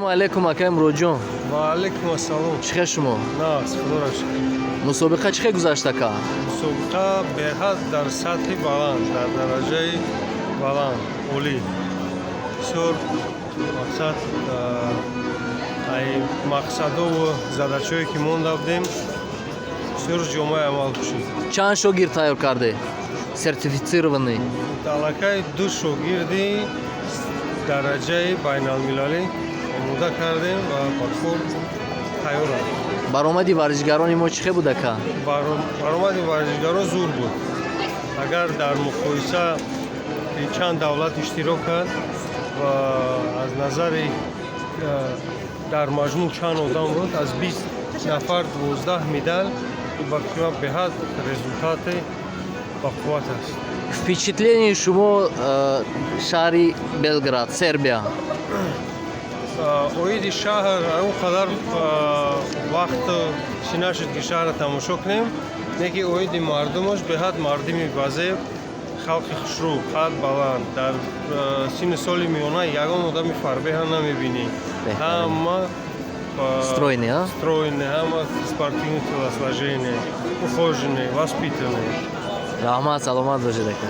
Ассалому алайкум, акай Муроҷон. Ва алайкум ассалом. Чӣ хел шумо? Нағз, худоро шукр. Мусобиқа чӣ хел гузашт, ака? Мусобиқа беҳад дар сатҳи баланд, дар дараҷаи баланд, олӣ. Бисёр мақсад, ай мақсадову задачое ки монда будем, бисёр ҷомаи амал пӯшид. Чанд шогирд тайёр карде, сертифицированный? Аллакай ду шогирди дараҷаи байналмилалӣ омода кардем ва ба кор тайёранд. Баромади варзишгарони мо чӣ хел буд, ака? Баромади варзишгарон зур буд. Агар дар муқоиса чанд давлат иштирок кард ва аз назари дар маҷмӯъ чанд одам буд, аз 20 нафар 12 медал, ба фикрам, беҳад результати бақувват аст. Впечатление шумо, шаҳри Белград, Сербия? Оиди шаҳр он қадар вақт чӣ нашуд, ки шаҳрро тамошо кунем, не ки оиди мардумаш, беҳад мардуми базеб, халқи хушрӯ, қад баланд, дар синну соли миёна ягон одами фарбеҳа намебинӣ. Ҳама Стройный, а? Стройный, ҳама спортивное телосложение, ухоженный, воспитанный. Раҳмат, саломат бошед, ака.